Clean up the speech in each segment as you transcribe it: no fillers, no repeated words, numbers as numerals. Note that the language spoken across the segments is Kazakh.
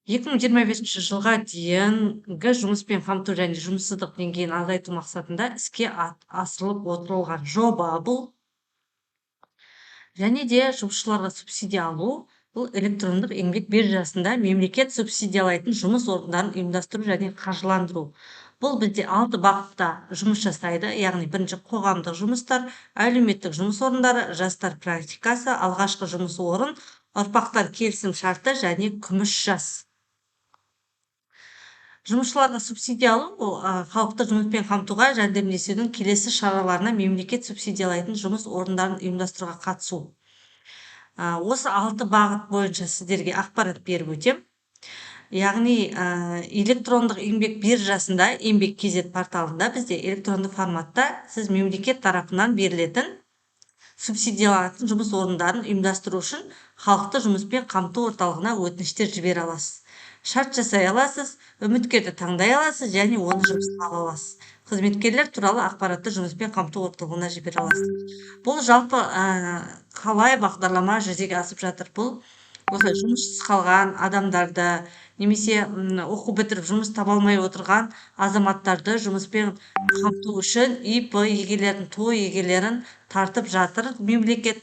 2025 жылға дейінгі жұмыспен қамту және жұмыссыздық деңгейін азайту мақсатында іске асырылып отырылған жоба бұл. Және де жұмысшыларға субсидия алу: бұл электрондық еңбек биржасында мемлекет субсидиялайтын жұмыс орындарын ұйымдастыру және қаржыландыру. Бұл бізде алты бағытта жұмыс жасайды, яғни бірінші, қоғамдық жұмыстар, әлеуметтік жұмыс орындары, жастар практикасы, алғашқы жұмыс орын, ұрпақтар келісім шарты және күміс жас. Жұмысшыларға субсидия алу: ол халықты жұмыспен қамтуға жәрдемдесудің келесі шараларына мемлекет субсидиялайтын жұмыс орындарын ұйымдастыруға қатысу. Осы алты бағыт бойынша сіздерге ақпарат беріп өтем. Яғни электрондық еңбек биржасында, Еңбек kz порталында бізде электронды форматта сіз мемлекет тарапынан берілетін, субсидияланатын жұмыс орындарын ұйымдастыру үшін халықты жұмыспен қамту орталығына өтініштер жібере аласыз, шарт жасай аласыз, үміткерді таңдай аласыз және оны жұмысқа ала аласыз, қызметкерлер туралы ақпаратты жұмыспен қамту орталығына жібере аласыз. Бұл жалпы қалай бағдарлама жүзеге асып жатыр? Бұл осылай жұмыссыз қалған адамдарды немесе оқу бітіріп, жұмыс таба алмай отырған азаматтарды жұмыспен қамту үшін ИП егелерін, ТОО егелерін тартып жатыр мемлекет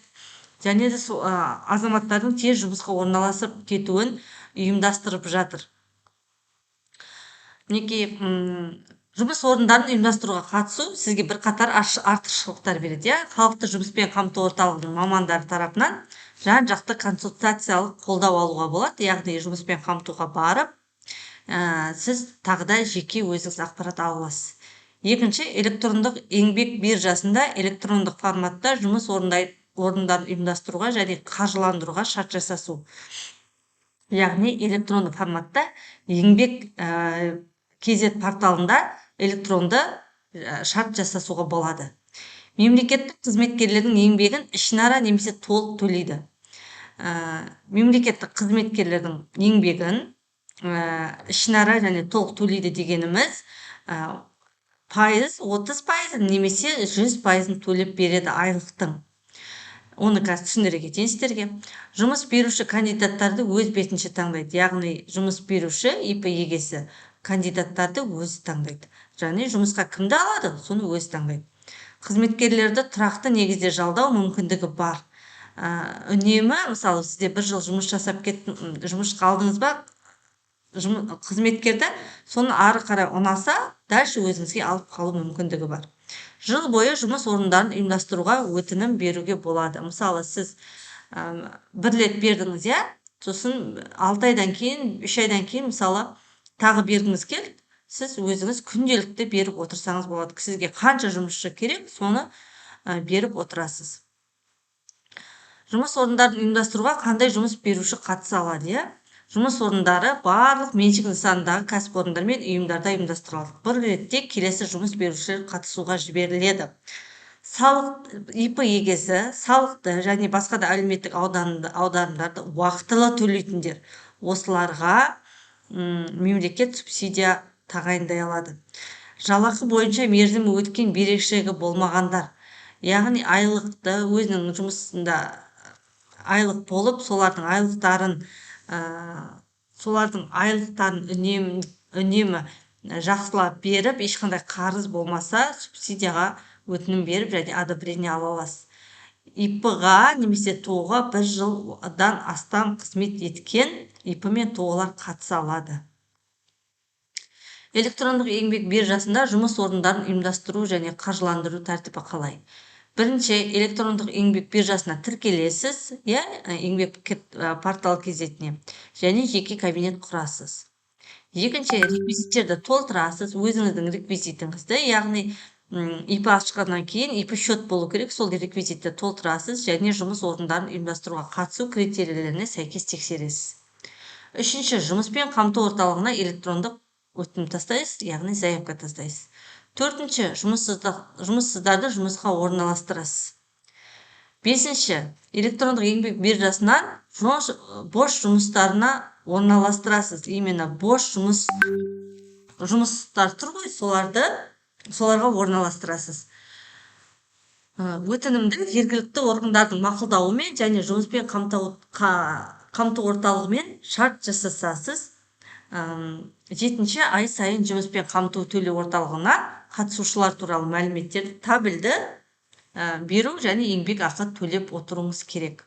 және де сол азаматтардың тез жұмысқа орналасып кетуін ұйымдастырып жатыр. Мінекей, жұмыс орындарын ұйымдастыруға қатысу сізге бірқатар артықшылықтар береді, иә. Халықты жұмыспен қамту орталығының мамандары тарапынан жан жақты консультациялық қолдау алуға болады, яғни жұмыспен қамтуға барып, сіз тағы да жеке өзіңіз ақпарат ала аласыз. Екінші, электрондық еңбек биржасында электрондық форматта жұмыс орындарын ұйымдастыруға және қаржыландыруға шарт жасасу, яғни электронды форматта Еңбек kz порталында электронды шарт жасасуға болады. Мемлекеттік қызметкерлердің еңбегін ішінара немесе толық төлейді. Мемлекеттік қызметкерлердің еңбегін ішінара және толық төлейді дегеніміз, пайыз, 30%-ын немесе 100%-ын төлеп береді айлықтың. Оны қазір түсіндіре кетейін сіздерге. Жұмыс беруші кандидаттарды өз бетінше таңдайды, яғни жұмыс беруші, ИП егесі кандидаттарды өзі таңдайды және жұмысқа кімді алады, соны өзі таңдайды. Қызметкерлерді тұрақты негізде жалдау мүмкіндігі бар. Үнемі, мысалы, сізде бір жыл жұмыс жасап кеттім, жұмысқа алдыңыз ба қызметкерді, соны ары қарай ұнаса, дальше өзіңізге алып қалу мүмкіндігі бар. Жыл бойы жұмыс орындарын ұйымдастыруға өтінім беруге болады. Мысалы, сіз бір рет бердіңіз, иә, сосын 6 айдан кейін, 3 айдан кейін, мысалы, тағы бергіңіз келді, сіз өзіңіз күнделікті беріп отырсаңыз болады. Сізге қанша жұмысшы керек, соны беріп отырасыз. Жұмыс орындарын ұйымдастыруға қандай жұмыс беруші қатыса алады, иә? Жұмыс орындары барлық меншік нысанындағы кәсіпорындар мен ұйымдарда ұйымдастырылады. Бұл ретте келесі жұмыс берушілер қатысуға жіберіледі: салық, ИП егесі, салықты және басқа да әлеуметтік аударымдарды уақытылы төлейтіндер. Осыларға мемлекет субсидия тағайындай алады. Жалақы бойынша мерзімі өткен берешегі болмағандар, яғни айлықты, өзінің жұмысында айлық болып, солардың айлықтарын үнемі жақсылап беріп, ешқандай қарыз болмаса, субсидияға өтінім беріп және одобрение ала аласыз. ИП ға немесе ТОО ға бір жылдан астам қызмет еткен ИП мен ТОО лар қатыса алады. Электрондық еңбек биржасында жұмыс орындарын ұйымдастыру және қаржыландыру тәртібі қалай? Бірінші, электрондық еңбек биржасына тіркелесіз, иә, Еңбек портал kz-іне және жеке кабинет құрасыз. Екінші, реквизиттерді толтырасыз, өзіңіздің реквизитіңізді, яғни ИП ашқаннан кейін ИП счет болу керек, сол реквизитті толтырасыз және жұмыс орындарын ұйымдастыруға қатысу критерийлеріне сәйкес тексересіз. Үшінші, жұмыспен қамту орталығына электрондық өтінім тастайсыз, яғни заявка тастайсыз. Төртінші, жұмыссыздарды жұмысқа орналастырасыз. Бесінші, электрондық еңбек биржасынан бос жұмыстарына орналастырасыз. Именно бос жұмыстар тұр ғой, соларға орналастырасыз. Өтінімді жергілікті органдардың мақұлдауымен және жұмыспен қамту орталығымен шарт жасасасыз, 7-ай сайын жұмыспен қамту төлеу орталығына қатысушылар туралы мәліметтерді табельді беру және еңбек ақы төлеп отыруыңыз керек.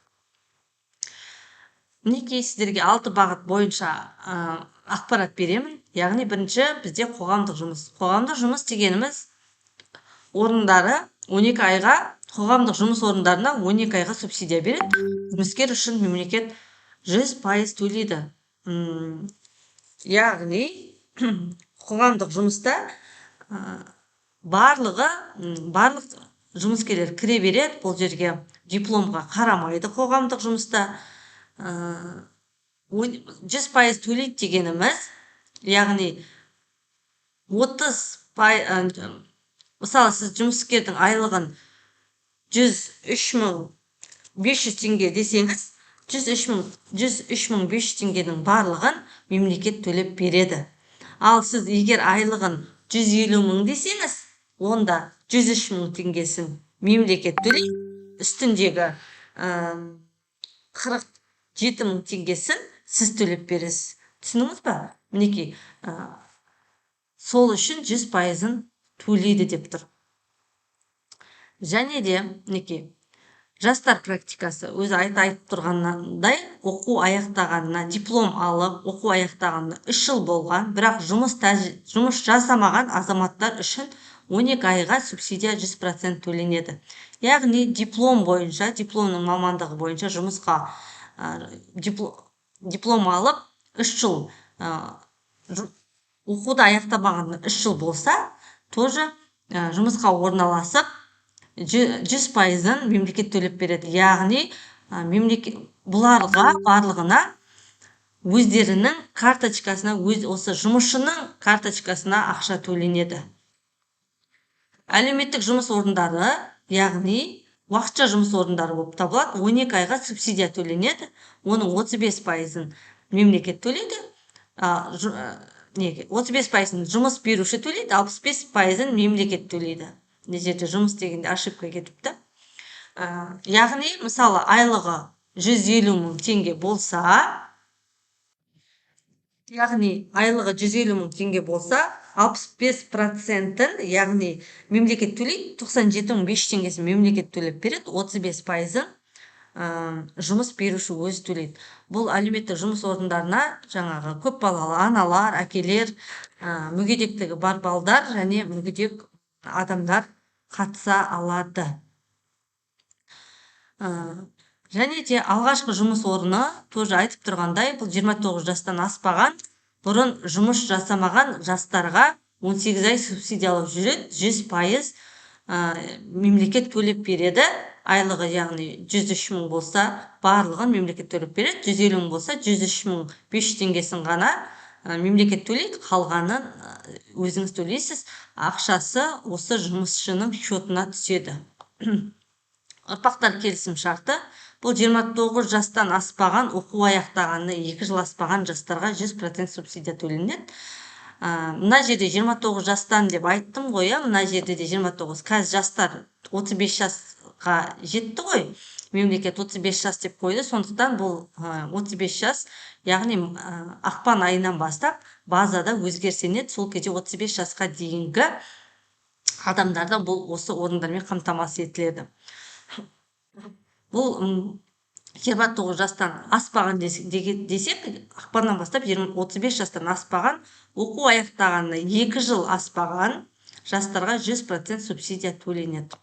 Мінекей, сіздерге алты бағыт бойынша ақпарат беремін. Яғни бірінші бізде қоғамдық жұмыс. Қоғамдық жұмыс дегеніміз орындары 12 айға, қоғамдық жұмыс орындарына 12 айға субсидия береді. Жұмыскер үшін мемлекет 100% төлейді. Яғни қоғамдық жұмыста барлық жұмыскерлер кіре береді. Бұл жерге дипломға қарамайды. Қоғамдық жұмыста 100% төлейді дегеніміз, яғни 30, мысалы, сіз жұмыскердің айлығын 103 500 теңге десеңіз, 103 500 теңгенің барлығын мемлекет төлеп береді. Ал сіз егер айлығын 150 000 десеңіз, онда 103 000 теңгесін мемлекет төлейді, үстіндегі 47 000 теңгесін сіз төлеп бересіз. Түсіндіңіз ба? Мінекей, сол үшін 100%-ын төлейді деп тұр. Және де, мінекей, жастар практикасы. Өзі айтып тұрғандай, оқу аяқтағанына, диплом алып, оқу аяқтағанына 3 жыл болған, бірақ жұмыс жасамаған азаматтар үшін 12 айға субсидия 100% төленеді. Яғни диплом бойынша, дипломның мамандығы бойынша жұмысқа, диплом алып, 3 жыл, оқуды аяқтамағанына 3 жыл болса, тоже жұмысқа орналасып, 100%-ын мемлекет төлеп береді. Яғни мемлекет бұларға барлығына өздерінің карточкасына, өз осы жұмысшының карточкасына ақша төленеді. Әлеуметтік жұмыс орындары, яғни уақытша жұмыс орындары болып табылады. 12 айға субсидия төленеді. Оның 35%-ын мемлекет төлейді, неге, 35%-ын жұмыс беруші төлейді, 65%-ын мемлекет төлейді. Мына жерде жұмыс дегенде ошибка кетіпті. Яғни, мысалы, айлығы 150 000 теңге болса, яғни айлығы 150 000 теңге болса, 65%-ін, яғни мемлекет төлейді, 97 500 теңгесін мемлекет төлеп береді, 35%-ын жұмыс беруші өзі төлейді. Бұл әлеуметтік жұмыс орындарына жаңағы көпбалалы аналар, әкелер, мүгедектігі бар балдар және мүгедек адамдар қатыса алады. Және де алғашқы жұмыс орны, тоже айтып тұрғандай, бұл 29 жастан аспаған, бұрын жұмыс жасамаған жастарға 18 ай субсидиялап жүреді, 100% мемлекет төлеп береді. Айлығы, яғни 103 000 болса, барлығын мемлекет төлеп береді. 150 000 болса, 103 500 теңгесін ғана мемлекет төлейді, қалғанын өзіңіз төлейсіз. Ақшасы осы жұмысшының счетына түседі. Ұрпақтар келісім шарты. Бұл 29 жастан аспаған, оқу аяқтағанына 2 жыл аспаған жастарға 100% субсидия төленеді. Мына жерде 29 жастан деп айттым ғой, иә, мына жерде де 29. Қазір жастар 35 жасқа жетті ғой, мемлекет 35 жас деп қойды. Сондықтан бұл 35 жас, яғни ақпан айынан бастап базада өзгеріс енеді. Сол кезде 35 жасқа дейінгі адамдар да бұл осы орындармен қамтамасыз етіледі. Бұл 29 жастан аспаған десек, ақпаннан бастап 35 жастан аспаған, оқу аяқтағанына 2 жыл аспаған жастарға 100% субсидия төленеді.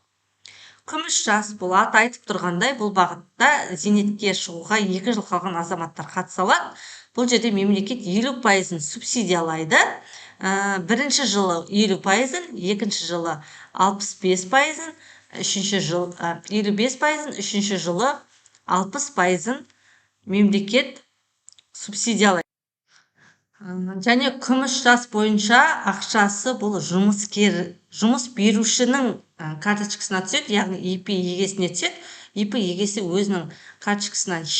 Күміс жас. Бұл аты айтып тұрғандай, бұл бағытта зейнетке шығуға 2 жыл қалған азаматтар қатыса алады. Бұл жерде мемлекет 50%-ын субсидиялайды. Бірінші жылы 50%-ын, екінші жылы 65%-ын, үшінші жыл 55%-ын, үшінші жылы 60%-ын мемлекет субсидиялайды. Және күміс жас бойынша ақшасы бұл жұмыскер, жұмыс берушінің карточкасына түседі, яғни ИП егесіне түседі. ИП егесі өзінің карточкасынан.